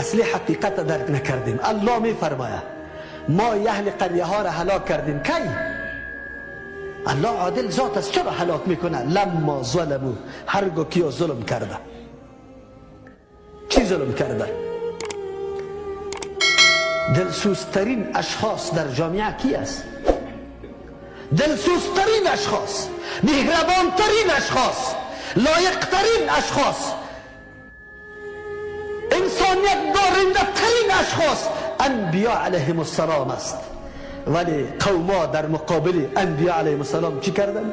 اصلی حقیقت درک نکردیم. الله میفرماید ما اهل قریه ها را هلاک کردیم. کی؟ الله عادل ذات است، چرا هلاک میکنه؟ لما ظلمو، هرگاه کیا ظلم کرده. چی ظلم کرده؟ دلسوزترین اشخاص در جامعه کی است؟ دلسوزترین اشخاص، مهربانترین اشخاص، لایقترین اشخاص، انسانیت دارنده ترین اشخاص انبیا علیهم السلام است. ولی قوما در مقابل انبیا علیهم السلام چی کردن؟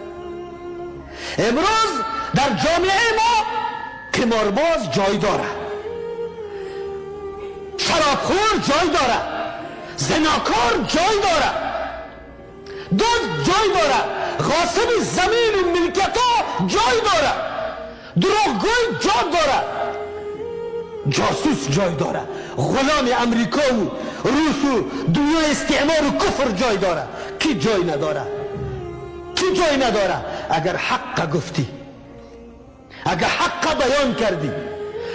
امروز در جامعه ما قمارباز جای داره، شرابخور جای داره، زناکار جای داره، دزد جای داره، غاصب زمین و ملکیت ها جای داره، دروغگوی جای داره، جاسوس جای داره، غلام امریکا و روس و دنیا استعمار و کفر جای داره. کی جای نداره؟ کی جای نداره؟ اگر حق گفتی، اگر حق بیان کردی،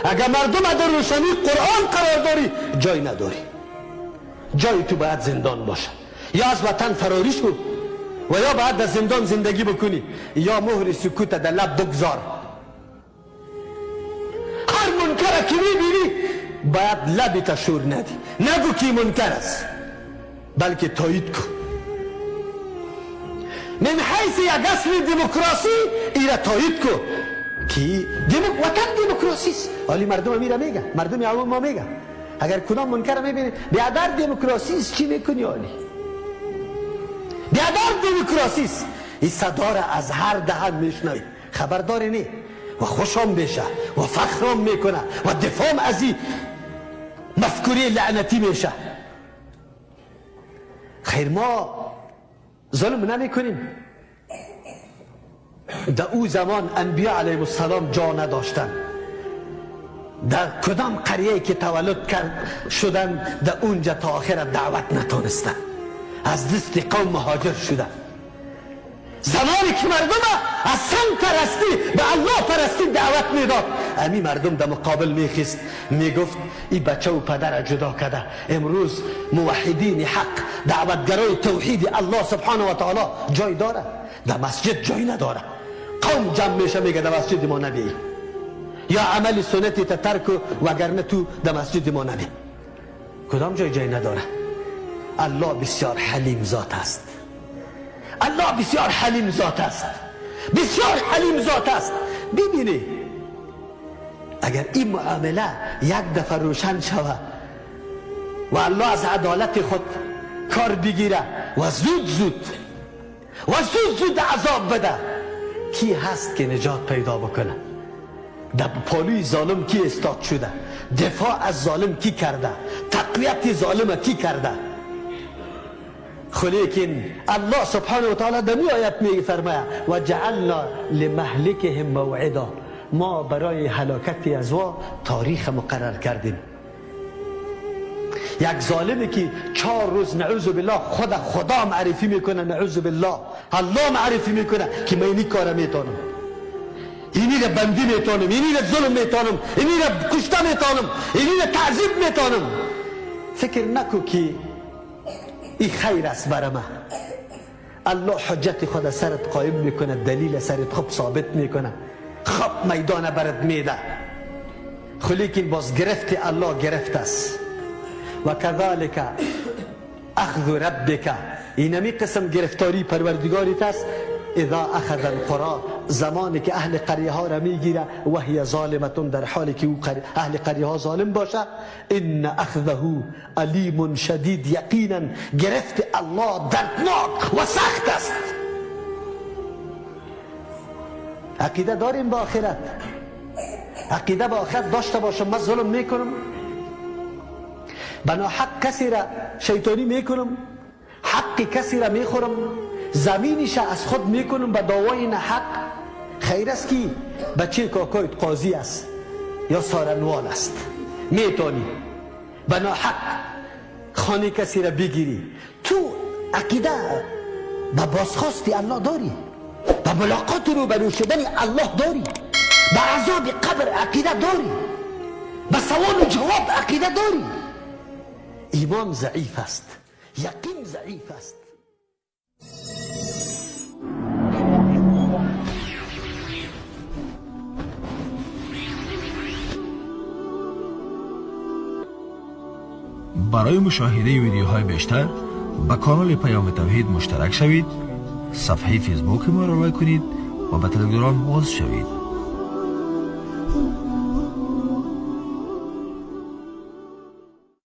اگر مردم در روشنی قرآن قرار داری، جای نداری. جای تو باید زندان باشه، یا از وطن فراری شو و یا باید در زندان زندگی بکنی، یا مهر سکوت در لب بگذار. هر منکر که میبینی باید لب شور ندی، نگو که منکر است، بلکه تایید کن. من حیث یک اصل دموکراسی ایره تایید کن که وطن دموکراسی است. حالی مردم میره میگه، مردم عوام ما میگه اگر کدام منکر میبینی بیادر دموکراسی است، چی میکنی؟ حالی بیادر دموکراسی است. این صدا را از هر دهن میشنوی، خبردار نی و خوشم میشه و فخرم میکنه و دفاعم از این مفکوری لعنتی میشه. خیر ما ظلم نمیکنیم. در او زمان انبیا علیهم السلام جا نداشتن. در کدام قریه که تولد کرد شدن در اونجا تا آخر دعوت نتانستن، از دست قوم مهاجر شدن. زمانی که مردم از سنگ پرستی به الله پرستی دعوت میداد، امی مردم در مقابل میخست میگفت این بچه و پدر جدا کرده. امروز موحدین حق، دعوتگرای توحید الله سبحانه و تعالی جای داره، در مسجد جای نداره. قوم جمع میشه میگه در مسجد ما نبی، یا عمل سنتی ترک وگرنه تو در مسجد ما نبی. کدام جای جای نداره؟ الله بسیار حلیم ذات است. الله بسیار حلیم ذات است، بسیار حلیم ذات است. ببینی اگر این معامله یک دفعه روشن شود و الله از عدالت خود کار بگیره و زود زود و زود زود عذاب بده، کی هست که نجات پیدا بکنه؟ در پالوی ظالم کی استاد شده؟ دفاع از ظالم کی کرده؟ تقویت ظالم کی کرده؟ لیکن الله سبحانه و تعالی در می آیت می فرماید و جعلنا لمهلکهم موعدا، ما برای هلاکت از وا تاریخ مقرر کردیم. یک ظالمی که 4 روز نعوذ بالله خود خدا معرفی میکنه، نعوذ بالله الله معرفی میکنه که من اینی کار میتونم، اینی را بندی میتونم، اینی را ظلم میتونم، اینی را کشته میتونم، اینی را تعذیب میتونم. فکر نکو که این خیر است برای من. الله حجت خود سرت قایم میکنه، دلیل سرت خوب ثابت میکنه، خوب میدان برات میده. لیکن باز گرفت الله گرفت است. و کذالک اخذ ربک، اینمی قسم گرفتاری پروردگاریت است. اذا اخذ القرى، زمانی که اهل قریه ها را میگیره، و هی ظالمتون، در حالی که او اهل قریه ها ظالم باشه، ان اخذه علیم شدید، یقینا گرفت الله دردناک و سخت است. عقیده داریم به آخرت، عقیده به آخرت داشته باشم. من ظلم میکنم، بنا حق کسی را شیطانی میکنم، حق کسی را میخورم، زمینش از خود میکنم به دعوای نه حق. خیر است که بچه کاکایت قاضی است یا سارنوال است، میتونی به ناحق خانه کسی را بگیری. تو عقیده به بازخواست الله داری، به ملاقات روبرو شدن الله داری، به عذاب قبر عقیده داری. به سوال و جواب عقیده داری. ایمان ضعیف است، یقین ضعیف است. برای مشاهده ویدیوهای بیشتر به کانال پیام توحید مشترک شوید، صفحه فیسبوک ما را لایک کنید و به تلگرام عضو شوید.